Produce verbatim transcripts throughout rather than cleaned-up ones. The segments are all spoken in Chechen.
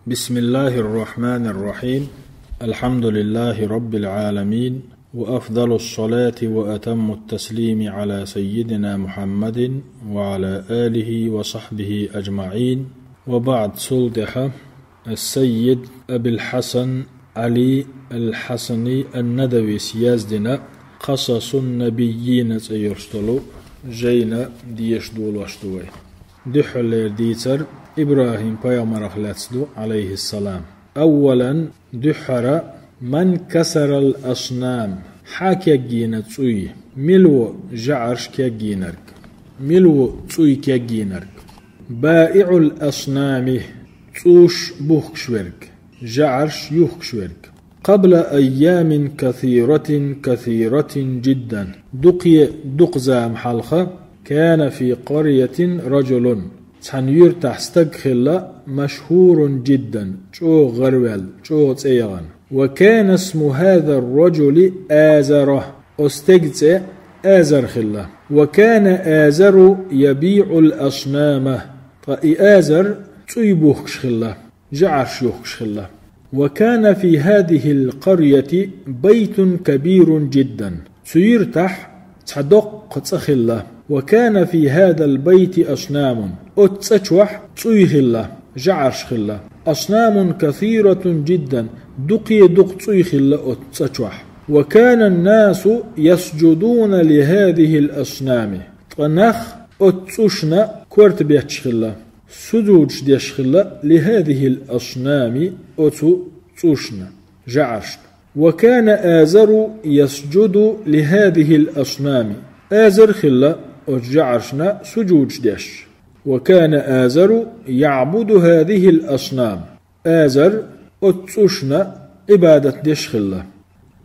بسم الله الرحمن الرحيم. الحمد لله رب العالمين، وأفضل الصلاة وأتم التسليم على سيدنا محمد وعلى آله وصحبه أجمعين. وبعد، цул тӀехьа ас-Саййид Абил Хьасан Ӏали ал-Хьасани ан-Надавис яздина «Къасасун-набиййин» цӀе йолуш долу жайна деша долош ду вай. Дуьххьарлера дийцар ИбрахӀим пайхамарах лаьцна ду, Ӏалайхиссалам. Аввалан, дуьххьара, ман касарал аснам, хьан кегйина цӀуй, мила ву жаӀарш кегйинарг? Мила ву цӀуй кегйинарг? БаиӀул аснами, цӀуш бухкуш верг, жаӀарш юхкуш верг. Къабла айямин касиратин, касиратин жиддан. Дукхе дукха зама хьалха, кана фи къарятин ражулун, цхьана юьртахь стаг хилла, машхурун жиддан, чӀогӀа гӀараваьлла, чӀогӀа цӀе яхана. Ва кана исму хазар ражули Азара, оцу стеган цӀе Азар хилла. Ва кана Азару ябиӀул аснама, ткъа и Азар цӀуй бухкуш хилла, жаӀарш юхкуш хилла. Ва кана фи хазихил къаряти байтун кабирун жиддан. Цу юьртахь цхьа доккха цӀа хилла. Ва кана фи хазал байти аснамун. Оцу цӀа чохь цӀуй хилла, жаӀарш хилла. Аснамун касиратун жиддан. Дукхе дукха цӀуй хилла оцу цӀа чохь. Ва канан-насу ясжудуна ли хазихил аснами. Ткъа нах оцу цӀушна корта бетташ хилла, сужудаш деш хилла, ли хазихил аснами, оцу цӀушна, жаӀаршна. Ва кана Азару ясжуду ли хазихил аснами. Азар хилла оцу жаӀаршна сужудаш деш. Ва кана Азару яӀбуду хазихил аснам. Азар оцу цӀушна Ӏибадат деш хилла.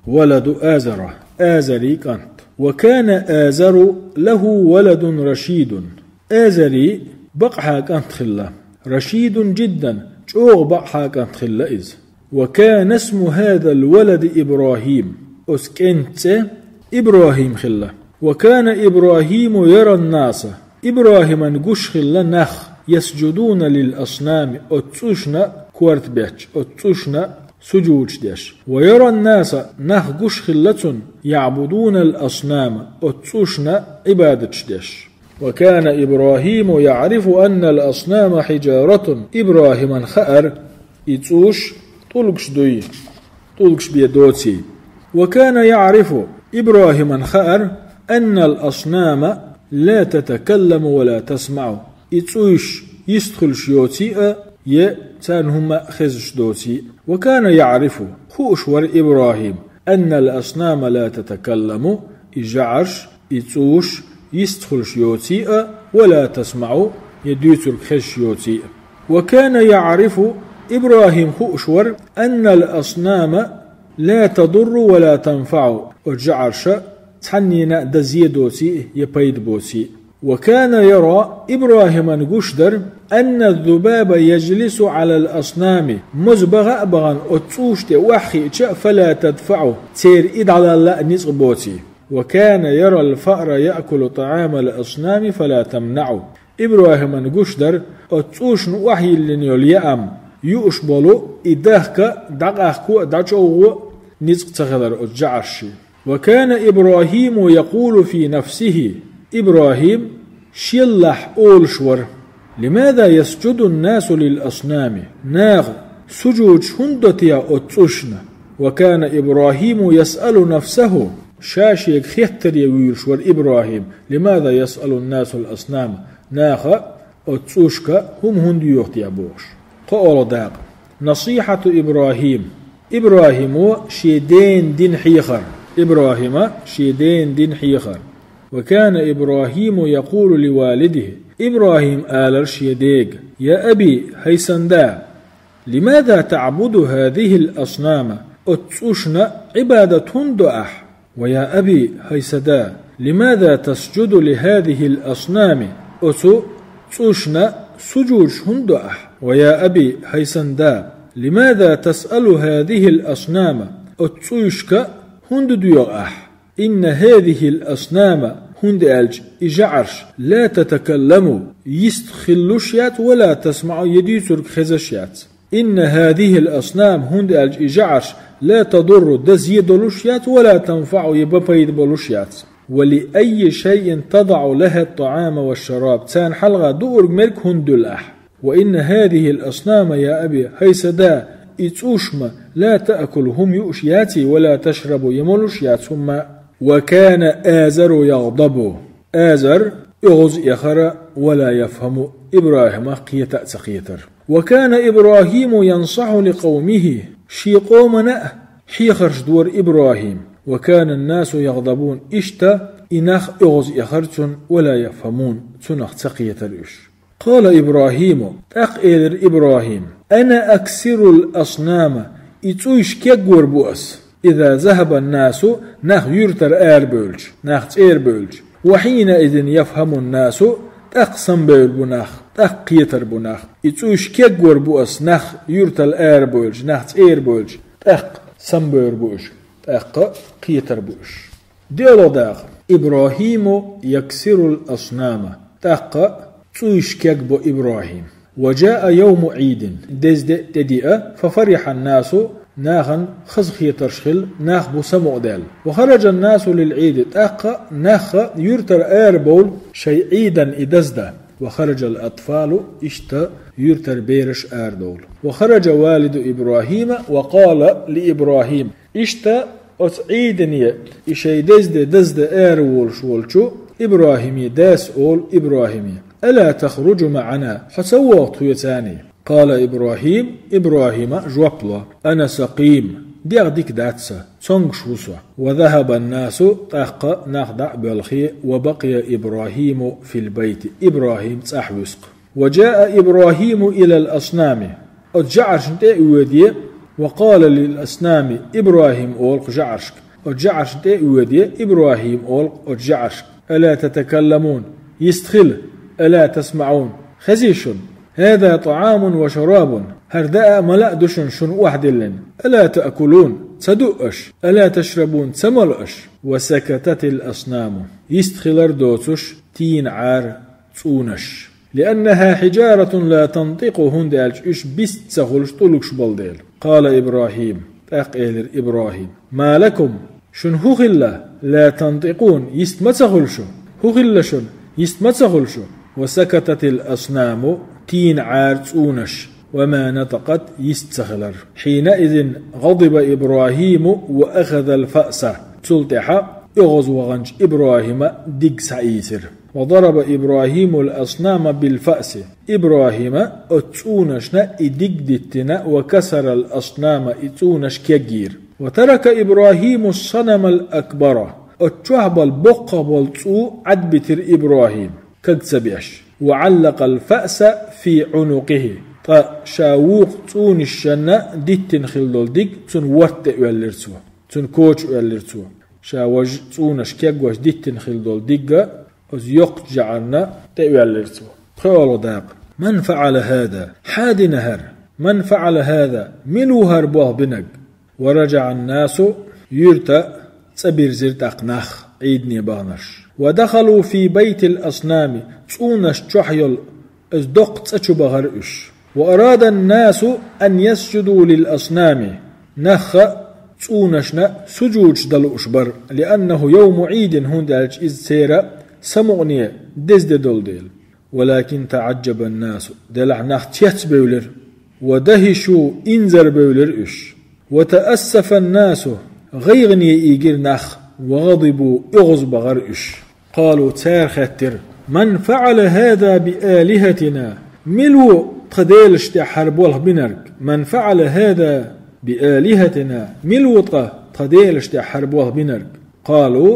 Валаду Азара, Азарий кӀант. Ва кана Азару лаху валадун рашидун. Азарий бакъахьа кӀант хилла. Рашидун жиддан, чӀогӀа бакъахьа кӀант хилла иза. Ва кана исму хазал валади ИбрахӀим. Оцу кӀентан цӀе ИбрахӀим хилла. Ва кана ИбрахӀиму яран-наса. ИбрахӀиман гуш хилла нах, ясжудуна лил аснами, оцу цӀушна корта бетташ, оцу цӀушна сужудаш деш. Ва яран-наса, нах гуш хилла цунна, яӀбудунал аснама, оцу цӀушна Ӏибадаташ деш. Ва кана ИбрахӀиму яӀрифу аннал аснама хьижаратун. ИбрахӀиман хаьара, и цӀуш тӀулгаш дуй, тӀулгаш бен доций. Ва кана яӀрифу, ИбрахӀиман хаьара, аннал аснама ла татакалламу ва ла тасмаӀу. И цӀуш йистхуьлуш йоций а, я царна хӀумма а хезаш доций а. Ва кана яӀрифу, хууш вара ИбрахӀим, аннал аснама ла татакалламу, и жаӀарш, и цӀуш йистхуьлуш йоций а, ва ла тасмаӀу, я дуьйцург хезаш йоций а. Ва кана яӀрифу, ИбрахӀим хууш вара, аннал аснама ла тадурру ва ла танфаӀу, оцу жаӀарша цхьаннена а дан зе доций а, я пайда боций а. Ва кана яра, ИбрахӀиман гуш дара, анна зубаба яжлису Ӏалал аснами, моза баха а бахана оцу цӀуш тӀе охьахиъча а, фала тадфаӀу, церан и дӀалалла а ницкъ боций. Ва кана ярал фаъра яъкулу тӀаӀамал аснами фала тамнаӀу. ИбрахӀиман гуш дара, оцу цӀушна охьайиллина йолу яам юуш болу и дахка дӀакъахко а, дӀачӀовгӀо а ницкъ ца хилар оцу жаӀаршин. Ва кана ИбрахӀиму якъулу фи нафсихӀи, ИбрахӀим шеллахь олуш вара: «Лимаза ясжудун-насу лил-аснами?» Наха сужудаш хӀунда до те оцу цӀушна? Ва кана ИбрахӀиму ясъалу нафсахӀу, ша шега хеттаре вуьйлуш вара ИбрахӀим: «Лимаза ясъалун-насу лил-аснам?» Наха оцу цӀушка хӀума хӀунда йоьху те бохуш. КхоалгӀа дакъа. Насихьату ИбрахӀим. ИбрахӀимо шен дена дина хьехар. ИбрахӀима шен дена дина хьехар. Ва кана ИбрахӀиму якъулу ли валидихӀи. ИбрахӀим алар шен дега: «Я аби, хӀай сан да, лимаза таӀбуду хӀазихӀил-аснама?» Оцу цӀушна Ӏибадат хӀунда до ахь? «Ва я аби, хӀай сан да, лимаза тасжуду ли хӀазихӀил аснами?» Оцу цӀушна сужудаш хӀунда до ахь? «Ва я аби, хӀай сан да, лимаза тасъалу хӀазихӀил аснама?» Оцу цӀушка хӀунда доьху ахь? «Инна хӀазихӀил аснама», хӀунда аьлча и жаӀарш, «ла татакалламу», йистхуьлуш яц, «ва ла тасмаӀу», я дуьйцург хезаш яц. إن هذه الأصنام, хӀунда аьлча и жаӀарш, لا تضر, дан зе долуш яц, ولا تنفع, я бан пайда болуш яц. ولأي شيء تضع لها الطعام والشراب, царна хьалха дуург-мерг хӀунда дуьллу ахь? وإن هذه الأصنام يا أبي, хӀай сан да, и цӀуш-м, لا تأكل, хӀума юуш яций, ولا تشرب, я молуш яц хӀумма. وكان آزر يغضب, Азар оьгӀаз эхара, ولا يفهم, ИбрахӀимах кхета а ца кхетара. وكان إبراهيم ينصح لقومه, шен къомана а хьехарш дора ИбрахӀим. وكان الناس يغضبون, иштта и нах оьгӀаз эхара цунна, ولا يفهمون, цунах ца кхетара уьш. قال إبراهيم, тӀаккха элира ИбрахӀима: أنا أكسر الأصنام, и цӀуйш кегвар бу ас. إذا ذهب الناس, нах юьртара арабевлча, нах цӀерабевлча. وحينئذ يفهم الناس, тӀаккха самабевр бу нах, тӀаккха кхетар бу нах. И цӀуйш кегвар бу ас, нах юьртара арабевлча, нах цӀерабевлча, тӀаккха самабевр бу уьш, тӀаккха кхетар бу уьш. ДиълагӀа дакъа. إبراهيم يكسر الأصنام. ТӀаккха цӀуйш кегбо ИбрахӀима. وجاء يوم عيد. Деза де тӀедеа, ففرح الناس, нахана хазахетарш хилла, нах бу самукъадаьлла. وخرج الناس للعيد. ТӀаккха нах юьртара арабовлу шайн Ӏийдан и даздан. وخرج الأطفال, иштта юьртара бераш арадовлу. وخرج والد إبراهيم وقال لإبراهيم. Иштта оцу Ӏийдане и шайн деза де даздан араволуш волчу ИбрахӀиман дас олу ИбрахӀиме: ألا تخرج معنا, хьо ца вогӀу тхоьцане? قال إبراهيم, ИбрахӀима жоп ло: أنا سقيم, дегӀ дика дац сан, цомгуш ву со. وذهب الناس, тӀаккха нах дӀа а боьлхий, وبقي إبراهيم في البيت, ИбрахӀим цӀахь вуьсу-кх. وجاء إبراهيم إلى الأصنام. Оцу жаӀаршна тӀе а воьдий, وقال للأصنام, ИбрахӀима олу-кх жаӀаршка. Оцу жаӀаршна тӀе а воьдий, ИбрахӀима олу-кх оцу жаӀаршка: ألا تتكلمون, йист хила, ألا تسمعون, хезий шуна? هذا طعام وشراب, хӀара даа а, мала а ду шуна, шуна охьадиллина. ألا تأكلون, ца дуу аша? ألا تشربون, ца молу аша? وسكتت الأصنام, йист хилар доцуш, тийна Ӏара цӀунаш. لأنها حجارة لا تنطق, хӀунда аьлча уьш бист ца хуьлуш, тӀулгаш болу дела. قال إبراهيم, тӀаккха элира ИбрахӀима: ما لكم, шуна хӀун хилла? لا تنطقون, йист ма ца хуьлу шу? ХӀун хилла шуна, йист ма ца хуьлу шу? وسكتت الأصنام, тийна Ӏара цӀунаш. وما نطقت, йист ца хилар. حينئذ غضب إبراهيم وأخذ الفأس. Цул тӀаьхьа оьгӀаз ваханчу ИбрахӀима диг схьаийцира. وضرب إبراهيم الأصنام بالفأس. ИбрахӀима оцу цӀунашна и диг диттина, وكسر الأصنام, и цӀунаш кегйира. وترك إبراهيم الصنم الأكبر. Оцу чохь болу боккхах болу цӀу Ӏадбитира ИбрахӀима, каг ца беш. وعلق الفأس في عنقه. Ткъа ша вукху цӀунашна диттина хилла долу диг цуьнан ворта тӀе оьллира цо. Цуьнан коча оьллира цо. Ша важа цӀунаш кегвеш диттина хилла долу диг а оцу йоккхачу жаӀарна тӀе оьллира цо. ПхоьалгӀа дакъа. من فعل هذا؟ Хьан дина хӀара? من فعل هذا؟ Мила ву хӀара болх бинарг? ورجع الناس, юьрта цӀа бирзира тӀаккха нах, Ӏийдане баханарш. ودخلوا في بيت الأصنام, цӀунаш чохь йолу иза доккха цӀа чу бахара уьш. وأراد الناس أن يسجدوا للأصنام, нахха цӀунашна сужудаш дан лууш бара, لأنه يوم عيد, хӀунда аьлча иза церан самукъане деза де долу дела. ولكن تعجب الناس, делахь нах цецбевлира, ودهشوا, инзарбевлира уьш. وتأسف الناس, гӀайгӀане ийгира нах, وغضبوا, оьгӀаз бахара уьш. قالوا, цара хаьттира: من فعل هذا بآلهتنا؟ Мила ву тхан делаш тӀехь хӀара болх бинарг? من فعل هذا بآلهتنا؟ Мила ву ткъа тхан делаш тӀехь хӀара болх бинарг? قالوا,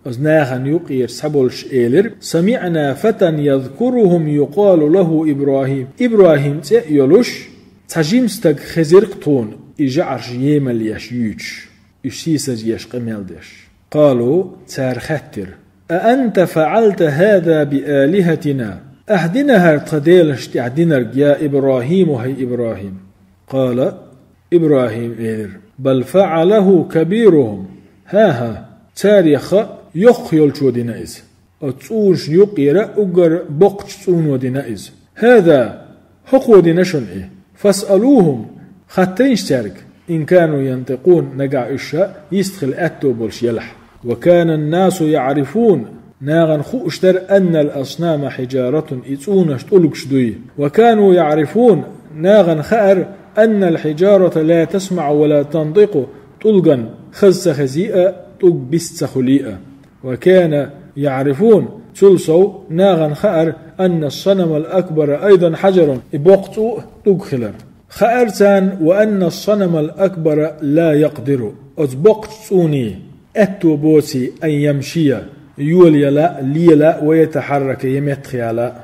оцу нахана юкъера цхьаболуш элира: سمعنا فتى يذكرهم يقال له إبراهيم. ИбрахӀим цӀе а йолуш, цхьа жима стаг хезира-кх тхуна, и жаӀарш емал еш юьйцуш, уьш сийсаз еш къамел деш. قالوا, цара хаьттира: أأنت فعلت هذا بآلهتنا؟ Ахь дина хӀара тхан делаш тӀехь динарг, я ИбрахӀиму, хӀай ИбрахӀим? قال, ИбрахӀим элира: بل فعله كبيرهم. ХӀан-хӀа, царах а йоккха йолчо дина иза. Оцу цӀунашна юкъера уггар боккхачу цӀуно дина иза. هذا, хӀокхо дина шуна и. فاسألوهم, хаттайнаш цаьрга, إن كانوا ينطقون, нагахь уьш йистхила аьтто болуш елахь. وكان الناس يعرفون, нахана хууш дара, أن الأصنام حجارة, и цӀунаш тӀулгаш дуй. وكانوا يعرفون, нахана хаьара, أن الحجارة لا تسمع ولا تنطق, тӀулгана хаза ца хезий а, тӀулг бист ца хуьлий а. وكان يعرفون, цул сов нахана хаьара, أن الصنم الأكبر أيضا حجر, и боккха цӀу а тӀулг хилар. Хаьара царна, وأن الصنم الأكبر لا يقدر, оцу боккхачу цӀуний аьтто боций, أن يمشي, йолаяла а, лела а, ويتحرك, я меттахъяла а.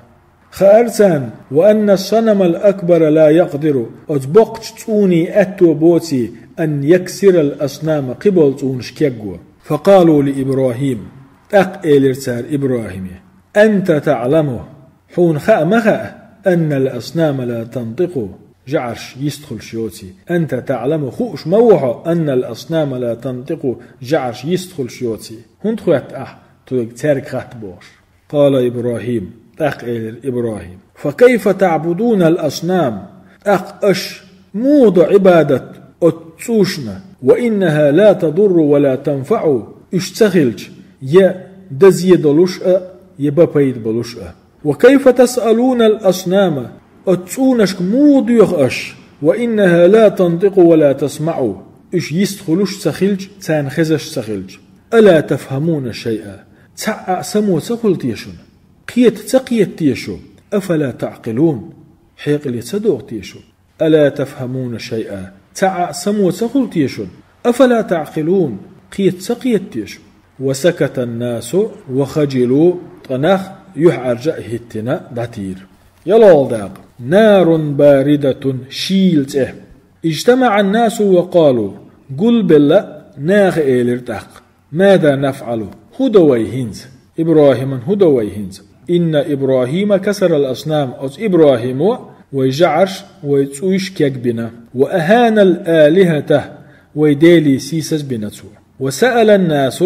Хаьара царна, وأن الصنم الأكبر لا يقدر, оцу боккхачу цӀуний аьтто боций, أن يكسر الأصنام, кхиболу цӀунаш кегго. فقالوا لإبراهيم, тӀаккха элира цара ИбрахӀиме: أنت تعلم, хьуна хаа ма хаьа, أن الأصنام لا تنطق, жӀараш йистхуьлуш йоций. أنت تعلم, хууш ма ву хьо, أن الأصنام لا تنطق, жӀараш йистхуьлуш йоций. ХӀунда хоьтту ахь цуьнга цаьрга хатта бохуш? قال إبراهيم, тӀаккха элира ИбрахӀима: فكيف تعبدون الأصنام, тӀаккха аша муха до Ӏибадат оцу цӀушна, وإنها لا تضر ولا تنفع, уьш ца хилча, я дан зе долуш а, я бан пайда болуш а. وكيف تسألون الأصنام, оцу цӀунашка муха доьху аша, وإنها لا تنطق ولا تسمع, уьш йистхуьлуш а ца хилча, царна хезаш а ца хилча. ألا تفهمون شيئا, цхьа а само ца хуьлу те шуна? Кхета ца кхета те шу? أفلا تعقلون, хьекъале ца догӀу те шу? ألا تفهمون شيئا, цхьа а само ца хуьлу те шуна? أفلا تعقلون, кхета ца кхета те шу? وسكت الناس وخجلوا, ткъа нах юьхьӀаьржа а хӀиттина дӀатийра. ЯлхолгӀа дакъа: نار باردة, шийла цӀе. اجتمع الناس وقالوا, гулбелла наха элира тӀаккха: ماذا نفعل, хӀун до вай хӀинца? ИбрахӀиман хӀун до вай хӀинца? إن إبراهيم كسر الأصنام, оцу ИбрахӀимо вай жӀараш, вай цӀуш кегбина. وأهان الآلهة, вай Деле сийсаз бина цо. وسأل الناس,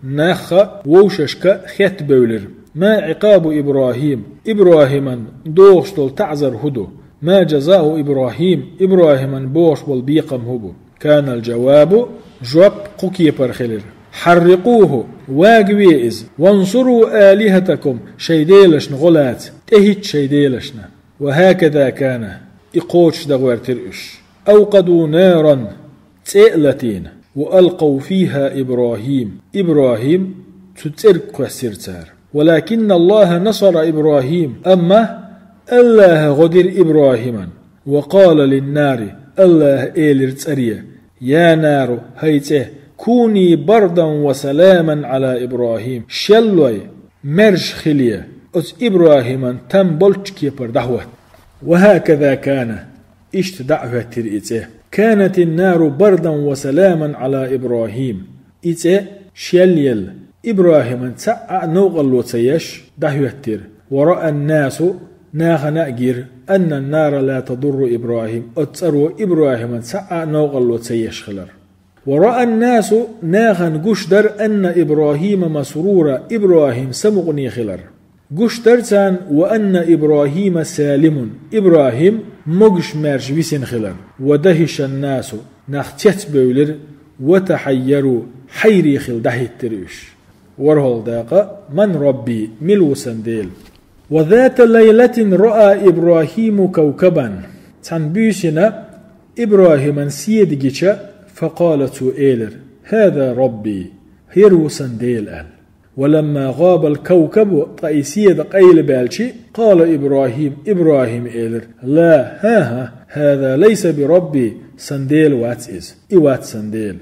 нахха вовшашка хетта бевлира: ما عقاب إبراهيم, ИбрахӀиман дохуш долу таӀзар хӀун ду? ما جزاء إبراهيم, ИбрахӀиман бохуш болу бекхам хӀун бу? كان الجواب, жоп кху кепара хилира: حرقوه, вагаве иза, وانصروا آلهتكم, шайн делашна гӀо лаца, тӀехӀитта шайн делашна. وهكذا كان, и кхочушдан гӀоьртира уьш. أوقدوا نارا, цӀе а латийна, وألقوا فيها إبراهيم, ИбрахӀим цу цӀерга кхоьссира цара. ولكن الله نصر إبراهيم, амма АллахӀа гӀо дира ИбрахӀиман. وقال للنار, АллахӀа элира цӀере: يا نار, хӀай цӀе, كوني بردا وسلاما على إبراهيم, шеллой, маьрша хиле, оцу ИбрахӀиман там болчу кепара дӀахӀотта. وهكذا كان, иштта дӀа а хӀоьттира и цӀе. كانت النار بردا وسلاما على إبراهيم. И цӀе шелъелла, ИбрахӀиман цхьа а новкъарло ца еш, дӀахӀоьттира. ورأى الناس, нахана а гира, أن النار لا تضر إبراهيم, оцу цӀаро ИбрахӀиман цхьа а новкъарло ца еш хилар. ورأى الناس, нахана гуш дара, أن إبراهيم مسرورا, ИбрахӀим самукъане хилар. Гуш дара царна, وأن إبراهيم سالم, ИбрахӀим могуш-маьрша висина хилар. ودهش الناس, нах цецбевлира, وتحيروا, хьайре хилла дӀахӀиттира уьш. ВорхӀалгӀа дакъа: من ربي, мила ву сан Дела? وذات ليلة رأى إبراهيم كوكبا. Цхьана буьйсина ИбрахӀиман седа гича, فقال, цо элира: هذا ربي, хӀара ву сан Дела, аьлла. ولما غاب الكوكب, ткъа и седа къайлабаьлчи, قال إبراهيم, ИбрахӀима элира: لا, хӀан-хӀа, هذا ليس بربي, сан Дела вац иза, и вац сан Дела.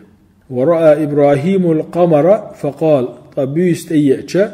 ورأى إبراهيم القمر فقال, ткъа буьйса тӀееача,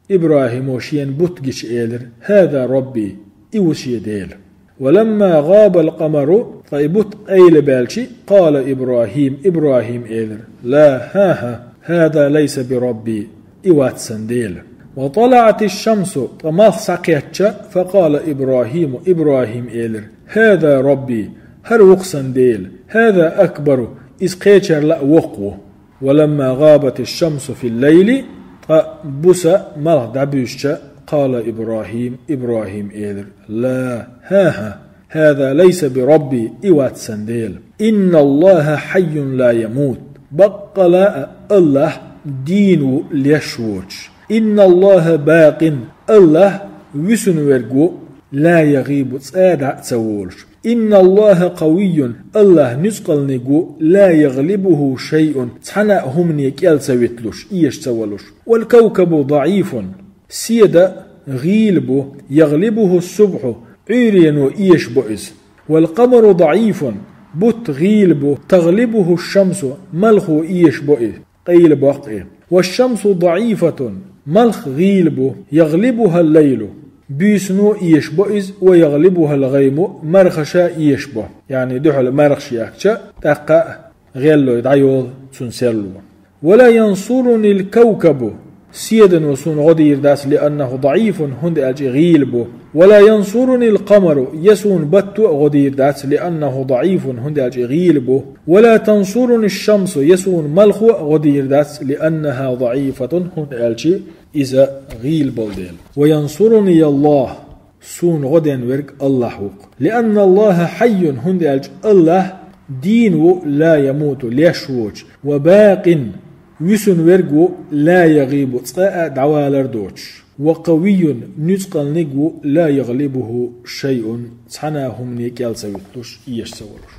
ИбрахӀимо шена бутт гича элира: هذا ربي, и ву шен Дела. ولما غاب القمر, ткъа и бутт къайлабаьлчи, قال إبراهيم, ИбрахӀима элира: لا, хӀан-хӀа, هذا ليس بربي, и вац сан Дела. وطلعت الشمس, ткъа малх схьакхаьчча, فقال إبراهيم, ИбрахӀима элира: هذا ربي, хӀара ву-кх сан Дела, هذا أكبر, иза кхечарла а воккха ву. ولما غابت الشمس في الليل, ткъа буса малх дӀабуьзча, قال إبراهيم, ИбрахӀима элира: لا, хӀан-хӀа, هذا ليس بربي, и вац сан Дела. إن الله حي لا يموت. Баккъала а Аллахь дийна ву, леш воцуш. إن الله باق, Аллахь вуьсун верг ву, لا يغيب, цкъа а дӀа а ца волуш. إن الله قوي, Аллахь нуьцкъалниг ву, لا يغلبه شيء, цхьана а хӀумане кӀел ца витталуш, эша ца валуш. والكوكب ضعيف, седа гӀийла бу, يغلبه الصبح, Ӏуьйрено эша бо иза. والقمر ضعيف, бутт гӀийла бу, تغلبه الشمس, малхо эша бо и, къайла боккху и. والشمس ضعيفة, малх гӀийла бу, يغلبها الليل, буьйсано эша бо иза, ويغلبها الغيم, мархаша эша бо. Яъни дуьхьал мархаш яьккхича, тӀаккха гӀеллой дӀайолу цунна серло. ولا ينصرني الكوكب, седано суна гӀо дийр дац, لأنه ضعيف, хӀунда аьлча и гӀийла бу. ولا ينصرني القمر, я суна батто а гӀо дийр дац, لأنه ضعيف, хӀунда аьлча и гӀийла бу. ولا تنصرني الشمس, я суна малхо а гӀо дийр дац, لأنها ضعيفة, хӀунда аьлча иза гӀийла болу дела. وينصرني الله, суна гӀо ден верг Аллахь ву-кх. لأن الله حي, хӀунда аьлча Аллахь дийна ву, لا يموت, леш воцуш, وباق, вуьсун верг ву, لا يغيب, цкъа а дӀавалар доцуш, وقوي, нуьцкъалниг ву, لا يغلبه شيء, цхьана а хӀумане кӀел ца витталуш, эша ца волуш.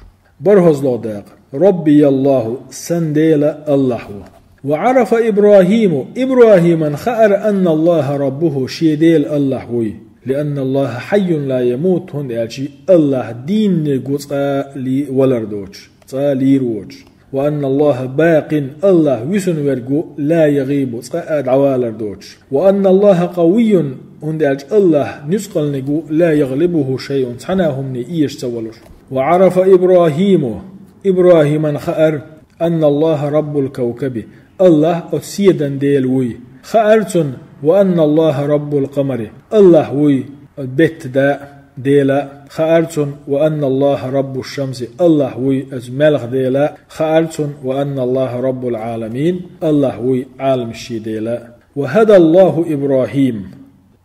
БархӀазло дакъа. ربي الله, сан Дела Аллахь ву. وعرف إبراهيم, ИбрахӀиман хаьара, أن الله ربه, шен Дела Аллахь вуй. لأن الله حي لا يموت, хӀунда аьлча Аллахь дийна верг ву, цкъа а ли-, валар доцуш, цкъа а лийр воцуш. وأن الله باق, Аллахь вуьсун верг ву, لا يغيب, цкъа а дӀавалар доцуш. وأن الله قوي, хӀунда аьлча Аллахь нуьцкъалниг ву, لا يغلبه شيء, цхьана а хӀумане эша ца волуш. وعرف إبراهيم, ИбрахӀиман хаьара, أن الله رب الكوكب, Аллахь оцу седан Дела вуй. Хаьара цунна, وأن الله رب القمر, Аллахь вуй оцу беттан да, Дела. Хаьара цунна, وأن الله رب الشمس, Аллахь вуй оцу маьлхан Дела. Хаьара цунна, وأن الله رب العالمين, Аллахь вуй Ӏаламашкарчу Дела. وهدى الله إبراهيم,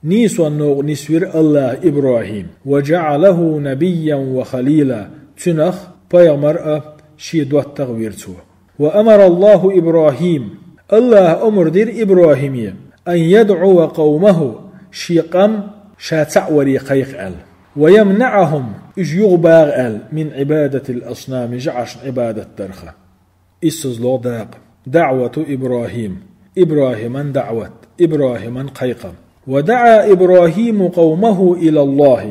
нийсонна новкъа нисвира Аллахь ИбрахӀим. وجعله نبيا وخليلا, цуьнах пайхамар а, шен доттагӀа а вира цо. وأمر الله إبراهيم, Аллахьа омра дира ИбрахӀиме, أن يدعو قومه, шен къам ша цхьаъ варе кхайкха аьлла. ويمنعهم, уьш юхабагӀа аьлла, من عبادة الأصنام, жӀаршна Ӏибадат дарх. Иссазло дакъа. دعوة إبراهيم, ИбрахӀиман даӀват, ИбрахӀиман кхайкхам. ودعا إبراهيم قومه إلى الله,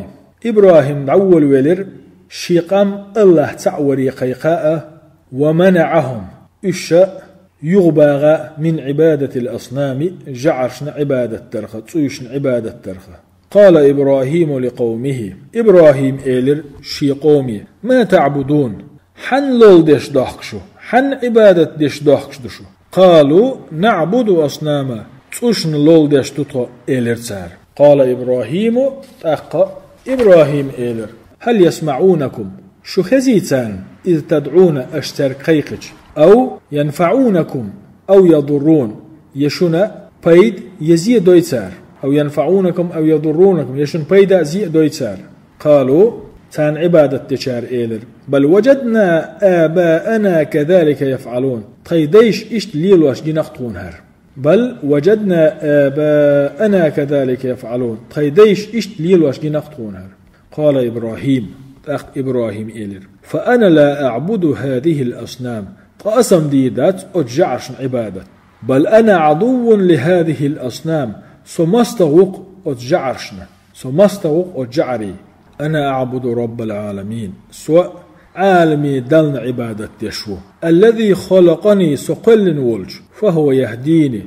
ИбрахӀим дӀаволавелира шен къам Аллахь цхьаъ варе кхайкха а, ومنعهم, уьш а юхабагӀа, من عبادة الأصنام, жӀаршна Ӏибадат дарх, цӀуйшна Ӏибадат дарх. قال إبراهيم لقومه, ИбрахӀима элира шен къоме: ما تعبدون, хьанна лолла деш дохку шу, хьанна Ӏибадат деш дохкуш ду шу? قالوا نعبد أصناما, цӀушна лолла деш ду тхо, элира цара. قال إبراهيم, тӀаккха ИбрахӀима элира: هل يسمعونكم, шу хезий царна, إذ تدعون, аша цаьрга кхайкхича, أو ينفعونكم أو يضرون, я шуна пайда, я зе дой цара, أو ينفعونكم أو يضرونكم, я шуна пайда а, зе а дой цара? قالوا, царна Ӏибадат дечара элира: بل وجدنا آباءنا كذلك يفعلون, тхайн дайша иштта лелош гина-кх тхуна хӀара. بل وجدنا آباءنا كذلك يفعلون, тхайн дайша иштта лелош гина-кх тхуна хӀара. قال إبراهيم, тӀаккха ИбрахӀима элира: فأنا لا أعبد هذه الأصنام, ткъа аса-м дийр дац оцу жӀаршна Ӏибадат. بل أنا عدو لهذه الأصنام, со мостагӀа ву-кх оцу жӀаршна, со мостагӀа ву-кх оцу жӀарийн. أنا أعبد رب العالمين, со Ӏаламийн Далла Ӏибадат деш ву. الذي خلقني, со кхоьллина волчу, فهو يهدين,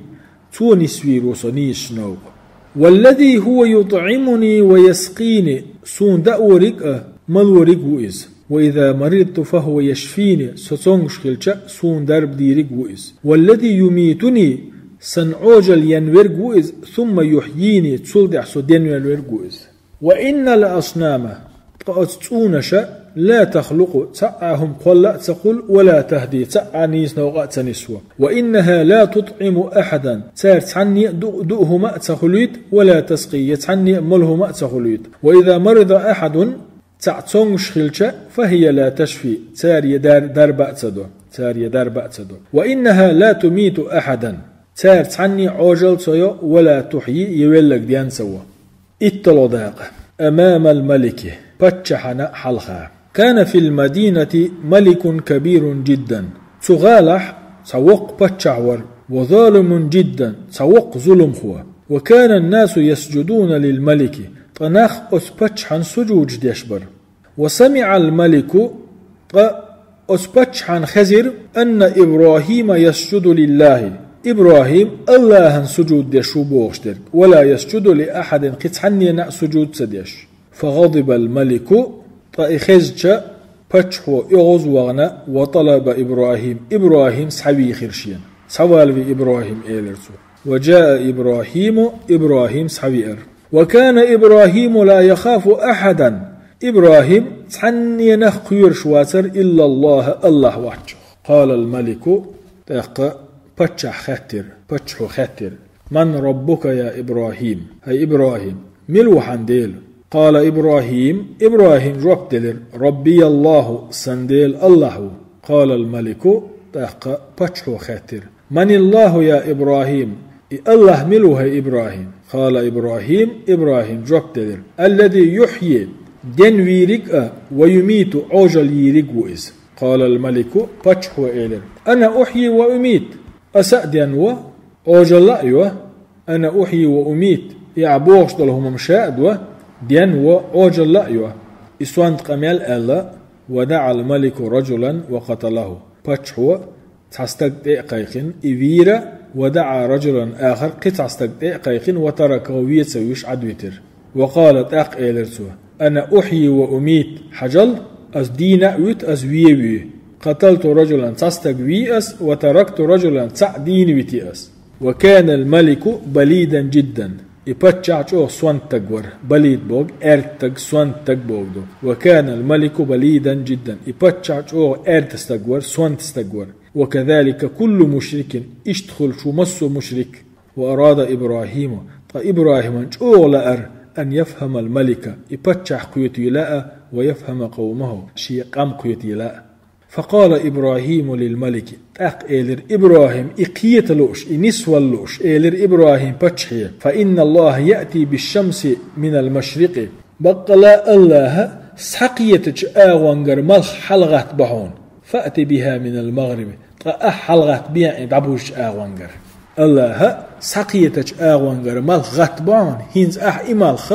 цо нисвийр ву со нийсачу новкъа. والذي هو يطعمني ويسقين, суна даориг а, малориг а ву иза. وإذا مرضت فهو يشفين, со цомгуш хилча, суна дарба дийриг а ву иза. والذي يميتني, сан Ӏожалла енверг а ву иза, ثم يحيين, цул тӀаьхьа со денвенверг а ву иза. وإن الأصنام, ткъа оцу цӀунаша, لا تخلق, цхьа а хӀума кхолла а ца хуьлу, ولا تهدي, цхьа а нийса новкъа а ца нисво. وإنها لا تطعم أحدا, цара цхьанне а ду-, дуу хӀума а ца хуьлуьйту, ولا تسقي, я цхьанне а молу хӀума а ца хуьлуьйту. وإذا مرض أحد, цаӀ цомгуш хилча, فهي لا تشفي, цара е дар-, дарба а ца до, цара е дарба а ца до. وإنها لا تميت أحدا, цара цхьанне а Ӏожал ца йо, ولا تحيي, е велларг ден ца во. ИтталгӀа дакъа. أمام الملك, паччахьана хьалха. كان في المدينة ملك كبير جدا. Цу гӀалахь цхьа воккха паччахь вар, وظالم جدا, цхьа воккха зуламхо. وكان الناس يسجدون للملك, ткъа нах оцу паччахьан сужудаш деш бар. وسمع الملك, ткъа оцу паччахьан хезира, أن إبراهيم يسجد لله, ИбрахӀим АллахӀан сужуд деш ву бохуш дерг, ولا يسجد لأحد, кхин цхьаннена а сужуд ца деш. فغضب الملك, ткъа и хезча, паччахьо оьгӀаз вахана, وطلب إبراهيم, ИбрахӀим схьавийхира шена. Схьавалаве ИбрахӀим, элира цо. وجاء إبراهيم, ИбрахӀим схьавеара. وكان إبراهيم لا يخاف أحدا, ИбрахӀим цхьанненах кхоьруш вацара, إلا الله, АллахӀ воцчух. قال الملك, тӀаккха паччахь хаьттира, паччахьо хаьттира: من ربك يا إبراهيم؟ ХӀай ИбрахӀим, мила ву хьан Дела? قال إبراهيم, ИбрахӀим жоп делира: ربي الله, сан Дела АллахӀ ву. قال الملك, тӀаккха паччахьо хаьттира: من الله يا إبراهيم؟ И АллахӀ мила ву, хӀай ИбрахӀим? قال إبراهيم, ИбрахӀим жоп делира: الذي يحيي, ден вийриг а, ويميت, Ӏожал йийриг ву иза. قال الملك, паччахьо элира: أنا أحيي وأميت, аса а ден во, Ӏожалла а йо. أنا أحيي وأميت, и ахь бохуш долу хӀума ша а до, ден во, Ӏожалла а йо. И сонта къамел аьлла, ودعا الملك رجلا وقتله. Паччахьо цхьа стаг тӀе а кхайкхина, и вийра, ودعا رجلا آخر, кхин цхьа стаг тӀе а кхайкхина, وتركه, вен ца вуьйш Ӏадвитира. وقال, тӀаккха элира цо: أنا أحيي وأميت, хьажал, ас дийна а вуьту, ас вен а вуьй. قتلت رجلا, цхьа стаг вий ас, وتركت رجلا, цхьаъ дийна вити ас. وكان الملك بليدا جدا. И паччахь чӀогӀа сонта стаг вара. Балид боху аьрда стаг, сонта стаг боху ду. وكان الملك بليدا جدا. И паччахь чӀогӀа аьрда стаг вара, сонта стаг вара. وكذلك كل مشرك. Иштта хуьлуш ву массо а мушрик. وأراد إبراهيم. Ткъа ИбрахӀиман чӀогӀа лаьара: أن يفهم الملك. И паччахь кхетий лаьа, ويفهم قومه. Шен къам кхетий лаьа. فقال إبراهيم للملك. ТӀаккха элира ИбрахӀим, и кхета лууш, и нисвала лууш, элира ИбрахӀим паччахье: فإن الله يأتي بالشمس من المشرق. Баккъала АллахӀа схьакхетачу агӀонгара малх хьалагӀаттабо хьуна. فأت بها من المغرب. Ткъа ахь хьалагӀаттабехьа и дӀабужучу агӀонгара. АллахӀа схьакхетачу агӀонгара малх гӀаттабо хьуна, хӀинца ахь и малх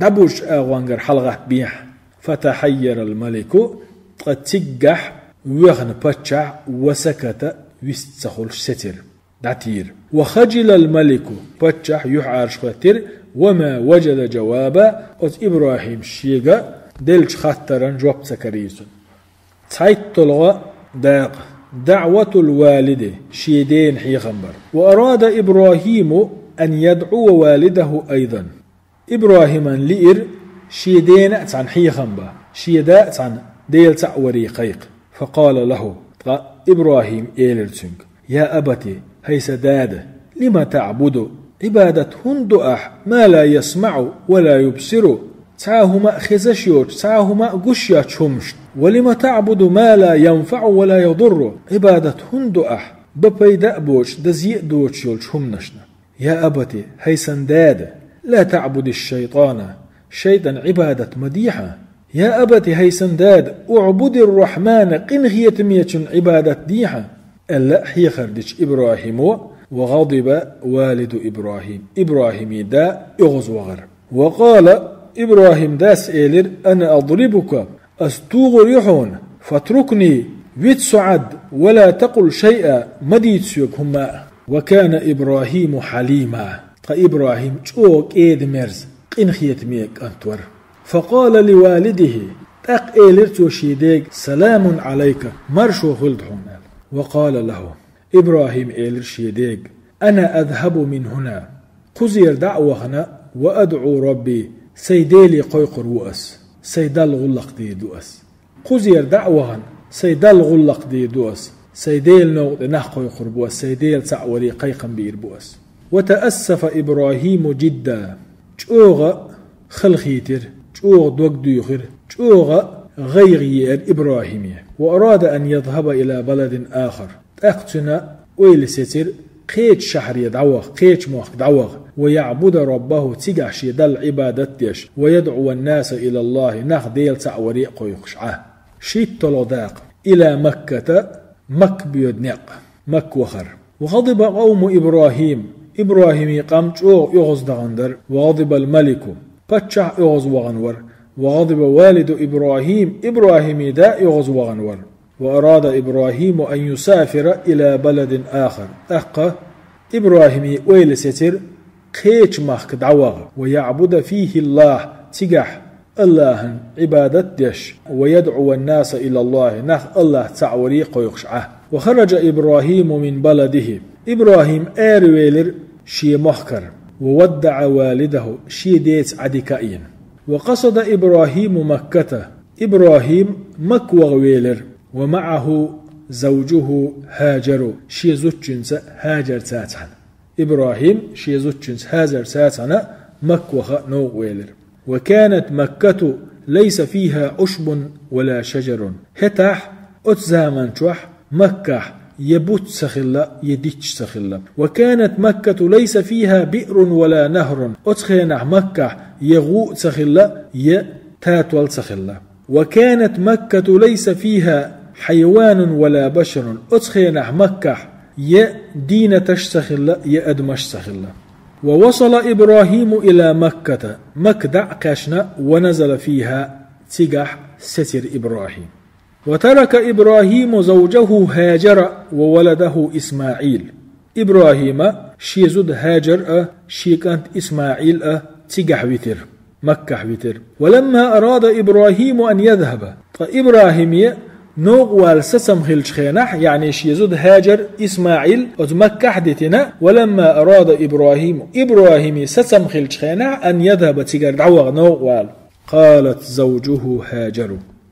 дӀабужучу агӀонгара хьалагӀаттабехьа. فتحير الملك, ткъа циггахь воьхна паччахь, وسكت, вист ца хуьлуш сецира, дӀатийра. وخجل الملك, паччахь юьхьӀаьржа хӀоьттира, وما وجد جوابا, оцу ИбрахӀима шега деллачу хаттаран жоп ца карийра цунна. ЦхьайтталгӀа дакъа. دعوة الوالد, шен дена хьехам бар. وأراد إبراهيم أن يدعو والده أيضا. ИбрахӀиман лиира шен дена а цхьаьна хьехам бан, шен да а цхьаьна Дела цхьаъ варе кхайкха. فقال له, ткъа ИбрахӀима элира цуьнга: يا أبت, хӀай сан дада, لم تعبد, Ӏибадат хӀунда до ахь, ما لا يسمع ولا يبصر, цхьа а хӀума а хезаш йоцуш, цхьа а хӀума а гуш йоцуш хӀуманашна? ولم تعبد ما لا ينفع ولا يضر, Ӏибадат хӀунда до ахь, бан пайда а боцуш, дан зе а доцуш йолчу хӀуманашна? يا أبت, хӀай сан дада, لا تعبد الشيطان, шайтӀан Ӏибадат ма де хьан. يا أبت, хӀай сан дада, اعبد الرحمن, къинхетамечун Ӏибадат де хьан, аьлла хьехар дича ИбрахӀимо, وغضب والد إبراهيم, ИбрахӀиман да оьгӀазвахара. وقال, ИбрахӀиман дас элира: أنا أضربك, ас тухур ю хьуна, فاتركني, вита со Ӏад, ولا تقل شيئا, ма дийца соьга хӀумма а. وكان إبراهيم حليما, ткъа ИбрахӀим чӀогӀа кӀеда-мерза, къинхетаме кӀант вара. فقال لوالده, тӀаккха элира цо шен дега: سلام عليك, маршо хуьлда хьуна, аьлла. وقال له, ИбрахӀима элира шен дега: أنا أذهب من هنا, кхузера дӀа а вахана, وأدعو ربي, сайн Деле кхойкхур ву ас, сайн Далла гӀуллакх дийр ду ас. Кхузера дӀа а вахана, сайн Далла гӀуллакх дийр ду ас, сайн Делан новкъа тӀе нах кхойкхур бу ас, сайн Дела цхьаъ варе кхайкхам бийр бу ас. وتأسف إبراهيم جدا, чӀогӀа халахийтира, чӀогӀа дог дуьйхира, оьгӀа гӀайгӀа еара ИбрахӀиме. وأراد أن يذهب إلى بلد آخر. ТӀаккха цуьнан ойла сецира кхечу шахьаре дӀаваха, кхечу мохк дӀаваха. ويعبد ربه, цигахь шен Далла Ӏибадат деш. ويدعو الناس إلى الله, нах Дела цхьаъ варе а кхойкхуш Ӏа. ШийтталгӀа дакъа. إلى مكة, Макка боьду некъ, Макка вахар. وغضب قوم إبراهيم, ИбрахӀиме къам чӀогӀа оьгӀаздахана дара. وغضب الملك, паччахь оьгӀазвахана вара. وغضب والد إبراهيم, ИбрахӀиме да оьгӀазвахана вара. وأراد إبراهيم أن يسافر إلى بلد آخر. ТӀаккха ИбрахӀиме ойла сецира кхечу махка дӀаваха. ويعبد فيه الله, цигахь АллахӀан Ӏибадат деш. ويدعو الناس إلى الله, нах АллахӀ цхьаъ варе а кхойкхуш Ӏа. وخرج إبراهيم من بلده. ИбрахӀим аравелира шен махкара. وودع والده, шен деца Ӏадика а йина. وقصد إبراهيم مكة. ИбрахӀим Макка ваха велира. ومعه زوجه هاجر, шен зудчуьнца ХӀажарца цхьаьна. ИбрахӀим шен зудчуьнца ХӀажарца цхьаьна Макка ваха новкъа велира. وكانت مكة ليس فيها عشب ولا شجر. ХӀетахь, оцу заман чохь Маккахь я буц ца хилла, я дитташ ца хилла. وكانت مكة ليس فيها بئر ولا نهر. Оцу хенахь Маккахь я гӀу а ца хилла, я татол а ца хилла. وكانت مكة ليس فيها حيوان ولا بشر. Оцу хенахь Маккахь я дийнаташ а ца хилла, я адамаш а ца хилла. ووصل إبراهيم إلى مكة. Макка дӀа а кхаьчна, ونزل فيها, цигахь сецира ИбрахӀим. وترك إبراهيم زوجه هاجر وولده إسماعيل. ИбрахӀима шен зуда ХӀажар а, шен кӀант ИсмаӀил а цигахь витира, Маккахь витира. ولما أراد إبراهيم أن يذهب. Ткъа ИбрахӀиме новкъа вала сацам хиллачу хенахь, яъни шен зуда ХӀажар, ИсмаӀил оцу Маккахь а дитина, ولما أراد إبراهيم, ИбрахӀиме сацам хиллачу хенахь, أن يذهب, цигара дӀаваха, новкъа вала. قالت زوجه هاجر.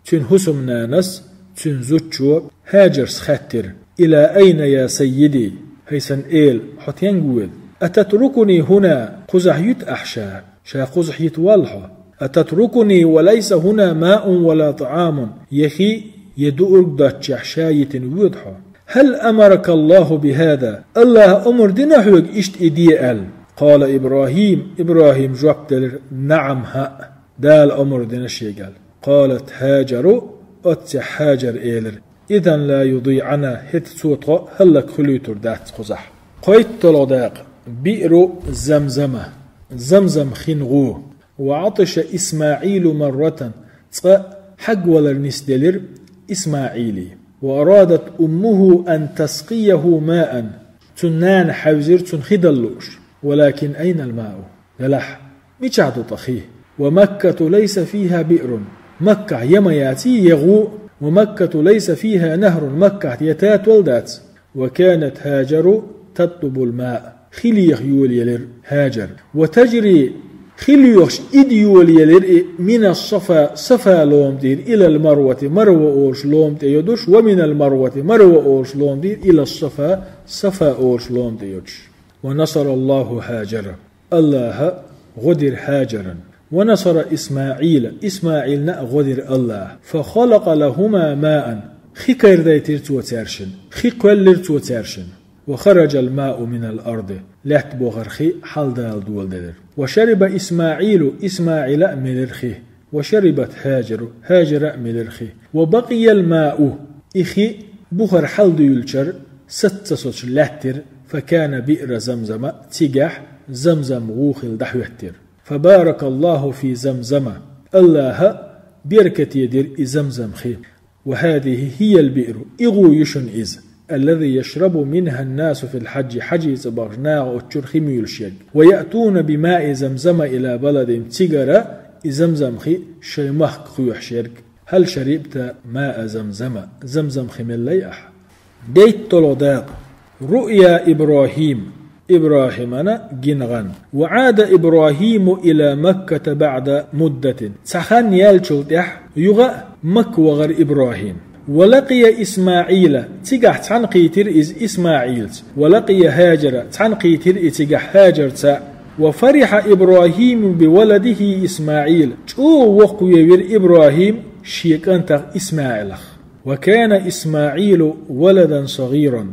Цуьнан хӀусамнанас, цуьнан зудчо ХӀажарс хаьттира: إلى أين يا سيدي؟ ХӀай сан эла, хьо стенга воьду? أتتركني هنا؟ Кхузахь юьту ахь ша? Ша кхузахь йита воллу хьо? أتتركني وليس هنا ماء ولا طعام؟ Я хи, я дуург доццушехь ша йитина воьду хьо? هل أمرك الله بهذا؟ АллахӀа омра дина хьоьга иштта и де аьлла? قال إبراهيم, ИбрахӀима жоп делира: نعم, хӀаъ. Дала омра дина шега аьлла. قالت هاجر, оццехь ХӀажара элира: إذن لا يضيعنا, хӀета цо тхо хӀаллакьхуьлуьйтур дац кхузахь. КхойтталгӀа дакъа. بئر زمزم. Замзам хин гӀу. وعطش إسماعيل مرة, цкъа хьагвалар нисделира ИсмаӀиле. وأرادت أمه أن تسقيه ماء. Цуьнан нана хьаьвзира цунна хи дала лууш. ولكن أين الماء؟ Делахь, мичахь ду тӀаккха хи? ومكة ليس فيها بئر. Маккахь я ма яций я гӀу. ومكة ليس فيها نهر. Маккахь я татол дац. وكانت هاجر تطلب الماء. Хи леха йолаелира ХӀажар. وتجري, хи лоьхуш ида йолаелира и, من الصفا, Сафа лома тӀера, إلى المروة, Марва олуш лома тӀе йодуш, ومن المروة, Марва олуш лома тӀера, إلى الصفا, Сафа олуш лома тӀе йодуш. ونصر الله هاجر. АллахӀа гӀо дира ХӀажарна. ونصر إسماعيل, ИсмаӀилна а гӀо дира АллахӀа. فخلق لهما ماء, хи карадайтира цо цаьршинна, хи кхоьллира цо цаьршинна. وخرج الماء من الأرض, лаьтта бохар хи хьалдала доладелира. وشرب إسماعيل, ИсмаӀила а мелира хи. وشربت هاجر, ХӀажара а мелира хи. وبقي الماء, и хи бухара хьалдуьйлучара саца ца соцуш лаьттира, فكان بئر زمزم, цигахь Замзам гӀу хилла дӀахӀоьттира. فبارك الله في زمزم, АллахӀа беркате дира и Замзам хи. وهذه هي البئر, и гӀу ю шуна иза, الذي يشرب منها الناس في الحج, хьаьжцӀа бахча наха оццуьра хи муьйлуш ерг. ويأتون بماء زمزم إلى بلدهم, цигара и Замзам хи шайн махка кхоьхьуш ерг. هل شربت ماء زمزم؟ Замзам хи меллай ахьа? ДийтталгӀа дакъа. رؤيا إبراهيم, ИбрахӀимана гина гӀан. وعاد إبراهيم إلى مكة بعد مدة. Цхьа хан яьллачул тӀаьхьа юха а Макка вахара ИбрахӀим. ولقي إسماعيل, цигахь цхьаьнакхийтира иза ИсмаӀилца. ولقي هاجر, цхьаьнакхийтира и цигахь ХӀажарца. وفرح إبراهيم بولده إسماعيل. ЧӀогӀа воккхаве вира ИбрахӀим шен кӀантах ИсмаӀилах. وكان إسماعيل ولدا صغيرا.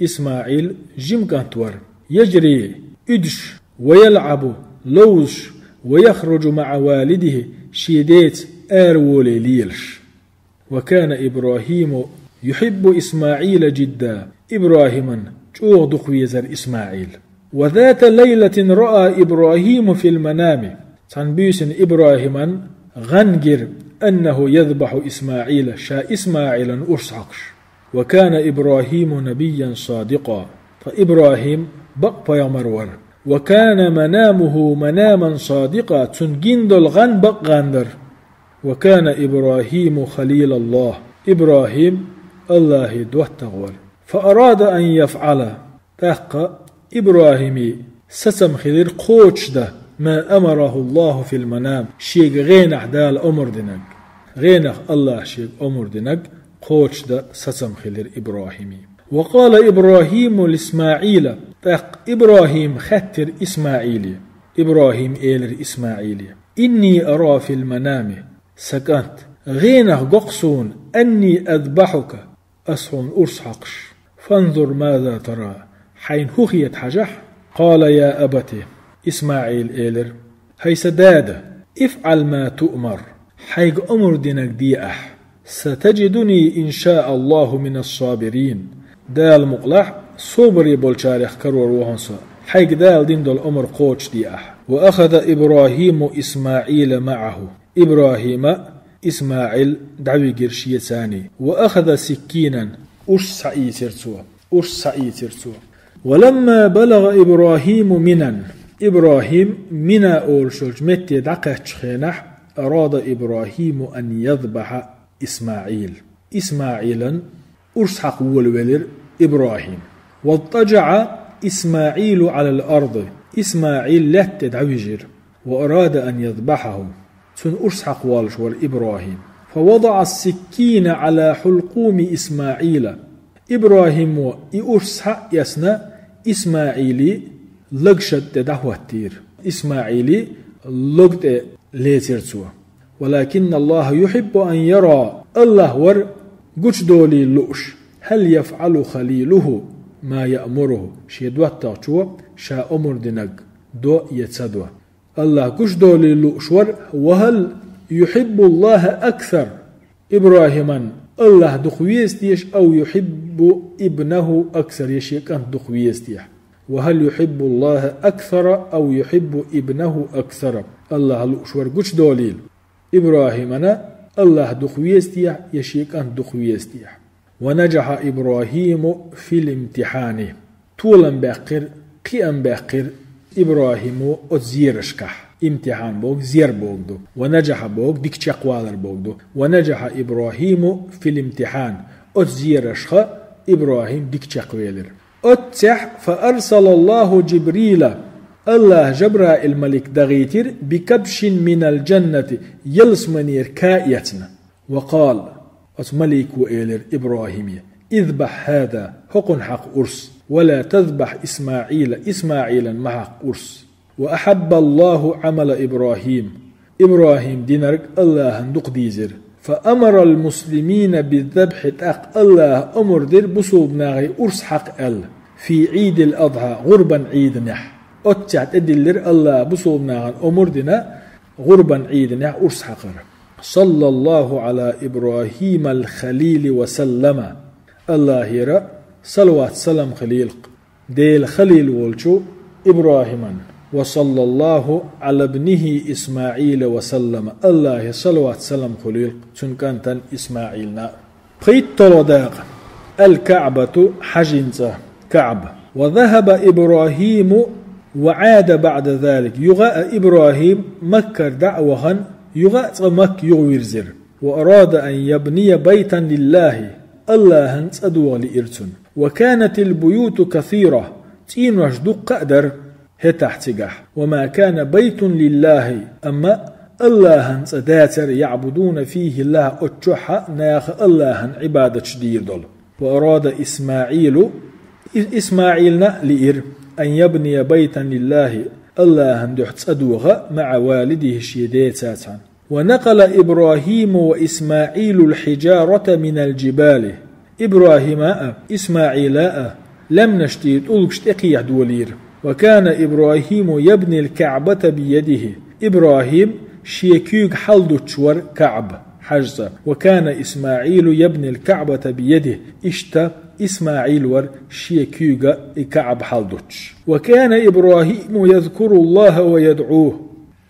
ИсмаӀил жима кӀант вар. يجري, уьдуш, ويلعب, ловзуш, ويخرج مع والده, шен деца араволий лелаш. وكان إبراهيم يحب إسماعيل جدا. ИбрахӀиман чӀогӀа дукха везар ИсмаӀил. وذات ليلة رأى إبراهيم في المنام. Цхьан буьйсанна ИбрахӀиман гӀан гира, أنه يذبح إسماعيل, ша ИсмаӀилан урс хьокхуш. وكان إبراهيم نبيا صادقا. Ткъа ИбрахӀим бакъ пайхамар вар. وكان منامه مناما صادقا. Цунна гина долу гӀан бакъ гӀан дара. وكان إبراهيم خليل الله. ИбрахӀим АллахӀан доттагӀа вара. فأراد أن يفعل. ТӀаккха ИбрахӀиме сацам хилира кхочушдан, ما أمره الله في المنام, шега гӀенах Дала омра динарг. ГӀенах АллахӀа шега омра динарг кхочушдан сацам хилира ИбрахӀиме. وقال إبراهيم لإسماعيل. ТӀаккха ИбрахӀима хаьттира ИсмаӀиле. ИбрахӀима элира ИсмаӀиле: إني أرى في المنام. Сан кӀант, гӀенах го-кх суна, أني أذبحك, ас хьуна урс хьокхуш. فانظر ماذا ترى. Хьайна хӀун хета хьажахь. قال يا أبت. ИсмаӀила элира: ХӀай сан дада, افعل ما تؤمر. Хьайга омра динарг де ахь. ستجدني إن شاء الله من الصابرين. Дала мукъалахь, собаре болчарех карор ву хьуна со. Хьайга Дала дина долу омра кхочушде ахь. وأخذ إبراهيم إسماعيل معه. ИбрахӀима ИсмаӀил дӀавигира шеца. وأخذ سكينا. Урс схьаийцира цо. Урс схьаийцира цо. ولما بلغ إبراهيم منى. ИбрахӀим Мина олуш йолчу метте дӀакхаьччу хенахь, أراد إبراهيم أن يذبح إسماعيل. ИсмаӀилан урс хьакха волавелира ИбрахӀим. واضطجع إسماعيل على الأرض. ИсмаӀил лаьтта тӀе дӀавижира. وأراد أن يذبحه. Цунна урс хьакха волуш вара ИбрахӀим. فوضع السكين على حلقوم إسماعيل. ИбрахӀимо и урс схьа а эцна, ИсмаӀилан лагашна тӀе дӀахӀоттийра. ИсмаӀилан лаг тӀе лецира цо. ولكن الله يحب أن يرى. АллахӀ вара гучудолийла лууш. هل يفعل خليله ما يأمره. Шен доттагӀчо ша омра динарг до я ца до. АллахӀ гучудолийла лууш вара: وهل يحب الله أكثر. ИбрахӀиман АллахӀ дукха веза теша, أو يحب ابنه أكثر, я шен кӀант дукха веза теша. وهل يحب الله أكثر أو يحب ابنه أكثر. АллахӀ лууш вара гучудолийла. ИбрахӀиман АллахӀ дукха веза теша, я шен кӀант дукха веза теша. ونجح إبراهيم في الامتحان. Толам баьккхира, кхиам баьккхира ИбрахӀимо оцу зерашкахь. Имтихьан боху зер боху ду. ونجح боху дика чекхвалар боху ду. ونجح إبراهيم في الامتحان. Оцу зерашха ИбрахӀим дика чекхвелира. Оццехь فأرسل الله جبريل. АллахӀа Жабраил малик дахийтира بكبش من الجنة, ялсаманера ка эцна. وقال, оцу малико элира ИбрахӀиме: اذبح هذا, хӀокхунна хьакха урс, ولا تذبح إسماعيل, ИсмаӀилан ма хьакха урс. وأحب الله عمل إبراهيم. ИбрахӀима динарг АллахӀана дукха дийзира. فأمر المسلمين بالذبح, тӀаккха АллахӀа омра дира бусулба нахе урс хьакха аьлла, في عيد الأضحى, гӀурбан Ӏийданехь. Оццехь тӀедиллира АллахӀа бусулба нахана омра дина гӀурбан Ӏийданехь урс хьакхар. صلى الله على إبراهيم الخليل وسلم. АллахӀера салават-салам хилийла-кх Делан халил волчу ИбрахӀиман. وصلى الله على ابنه إسماعيل وسلم. АллахӀера салават-салам хуьлийла-кх цуьнан кӀантана ИсмаӀилна. ПхийтталгӀа дакъа. الكعبة, хьажин цӀа, КаӀба. وذهب إبراهيم وعاد بعد ذلك. Юха а ИбрахӀим Маккара дӀа а вахана, юха а цкъа Макка юхавирзира. وأراد أن يبني بيتا لله. АллахӀана цӀа догӀа лиира цунна. وكانت البيوت كثيرة. ЦӀийнош дуккха а дара хӀетахь цигахь. وما كان بيت لله, амма АллахӀана цӀа дацара, يعبدون فيه الله, оцу чохь а наха АллахӀана Ӏибадаташ дийр долу. وأراد إسماعيل, И-, ИсмаӀилна а лиира, أن يبني بيتا لله, Аллахьан дуьхьа цӀа доха, مع والده, шен деца цхьаьна. ونقل إبراهيم وإسماعيل الحجارة من الجبال. ИбрахӀима а, ИсмаӀила а лаьмнаш тӀера тӀулгаш тӀекхехьа долийра. وكان إبراهيم يبني الكعبة بيده. ИбрахӀим шен куьйга хьалдуттуш вара КаӀба, хьажцӀа. وكان إسماعيل يبني الكعبة بيده. Иштта ИсмаӀил вара шен куьйга и КаӀба хьалдуттуш. وكان إبراهيم يذكر الله ويدعوه.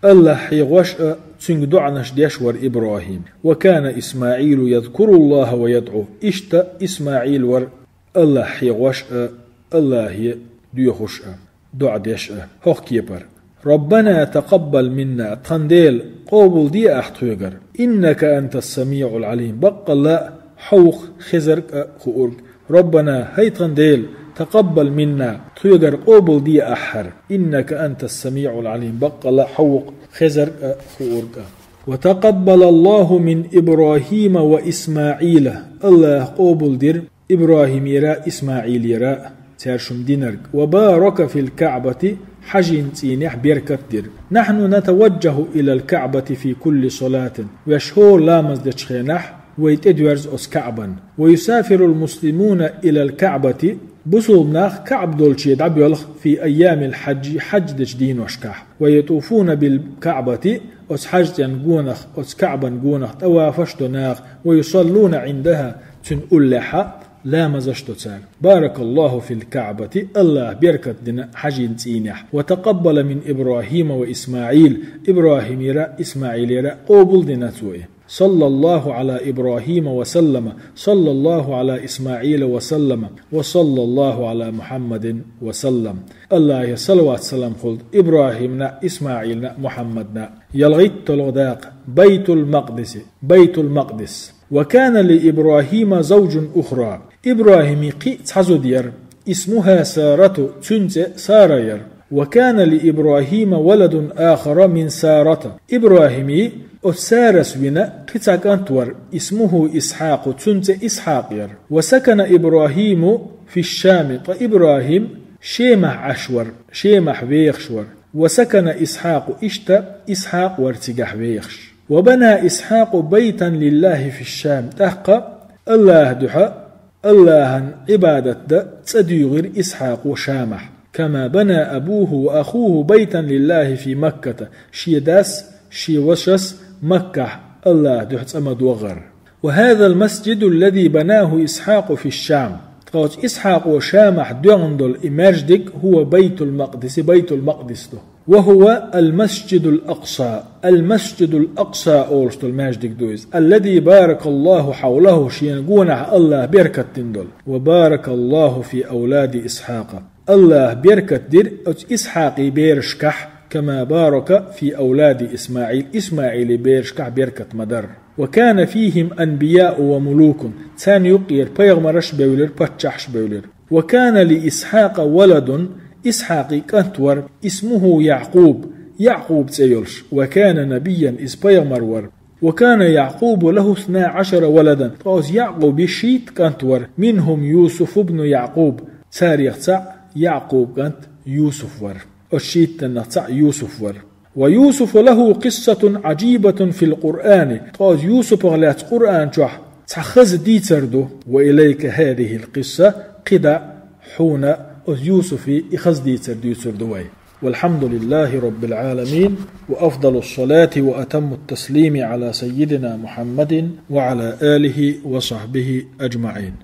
Аллахь хьехош а, цуьнга доӀанаш деш вара ИбрахӀим. وكان إسماعيل يذكر الله ويدعوه. Иштта ИсмаӀил вара Аллахь хьехош а, Аллахье доьхуш а, доӀа деш а. ХӀокху кепара: ربنا تقبل منا, тхан Дела, къобалде ахь тхоьгара, إنك أنت السميع العليم, баккъалла а хьо ву-кх хезарг а, хуург а. ربنا, хӀай тхан Дела, تقبل منا, тхоьгара къобалде ахь хӀара, إنك أنت السميع العليم, баккъалла а хьо ву-кх хезарг а, хуург а. وتقبل الله من إبراهيم وإسماعيل. Аллахь къобалдира ИбрахӀимера а, ИсмаӀилера а цаьршимма динарг. وبارك في الكعبة, хьажийн цӀийнехь беркат дира. نحن نتوجه إلى الكعبة في كل صلاة. Ваьш хӀора ламаз дечу хенахь вай тӀедоьрзу оцу КаӀбана. ويسافر المسلمون إلى الكعبة, бусулба нах КаӀба долче дӀабоьлху في أيام الحج, хьаж дечу дийношкахь. ويطوفون بالكعبة, оцу хьажцӀен гонах, оцу КаӀбан гонах тӀавафаш до наха, ويصلون عندها, цуьнан уллехь а ламазаш до цара. بارك الله في الكعبة, Аллахь беркат дина хьажийн цӀийнехь. وتقبل من إبراهيم وإسماعيل, ИбрахӀимера а, ИсмаӀилера а къобалдина цо и. صلى الله على إبراهيم وسلم، صلى الله على إسماعيل وسلم، وصلى الله على محمد وسلم. Аллахьера салават-салам хуьлда ИбрахӀимна а, ИсмаӀилна а, Мухьаммадна а. ЯлхитталгӀа дакъа. بيت المقدس, Байтул-Макъдис. وكان لإبراهيم زوجة أخرى. ИбрахӀиман кхин а цхьа зуда яра. اسمها سارة, цуьнан цӀе Сара яра. وكان لإبراهيم ولد آخر من سارة. ИбрахӀиман оцу Сарас вина кхин цхьа кӀант вара. اسمه إسحاق, цуьнан цӀе Исхьакъ яра. وسكن إبراهيم في الشام. Ткъа ИбрахӀим Шемахь Ӏаш вара, Шемахь вехаш вара. وسكن إسحاق, иштта Исхьакъ вара цигахь вехаш. وبنى إسحاق بيتا لله في الشام. ТӀаккха Аллахьан дуьхьа, Аллахьан Ӏибадат дан цӀа дуьйгӀира Исхьакъо Шамахь. كما بنى أبوه وأخوه بيتا لله في مكة. Шен дас, шен вашас Маккахь Аллахьан дуьхьа цӀа ма догӀара. وهذا المسجد الذي بناه إسحاق في الشام. Ткъа оцу Исхьакъо Шамахь доьгӀна долу и маьждиг هو بيت المقدس, Байтул-Макъдис ду. وهو المسجد الأقصى. Ал-Масжидул-Акъса олуш долу маьждиг ду иза. الذي بارك الله حوله, шена гонахь Аллахь беркат дина долу. وبارك الله في أولاد إسحاق. Аллахь беркат дира оцу Исхьакъан берашкахь, كما بارك في أولاد إسماعيل, ИсмаӀилан берашкахь беркат ма-дарра. وكان فيهم أنبياء وملوك. Царна юккъера пайхамарш а бевлира, паччахьаш а бевлира. وكان لإسحاق ولد, Исхьакъан кӀант вара, اسمه يعقوب, Якъуб цӀе йолуш. وكان نبيا, иза пайхамар вара. وكان يعقوب له اثنا عشر ولدا. Ткъа оцу Якъубан шийтта кӀант вара. منهم يوسف بن يعقوب. Царех цхьаъ Якъубан кӀант Юсуф вара. Оцу шийттаннах цхьаъ Юсуф вара. ويوسف له قصة عجيبة في القرآن. Ткъа оцу Юсупах лаьцна Къуръан чохь цхьа хаза дийцар ду. وإليك هذه القصة. КхидӀа хьуна оцу Юсуфан и хаза дийцар дуьйцур ду вай. والحمد لله رب العالمين، وأفضل الصلاة وأتم التسليم على سيدنا محمد وعلى آله وصحبه أجمعين.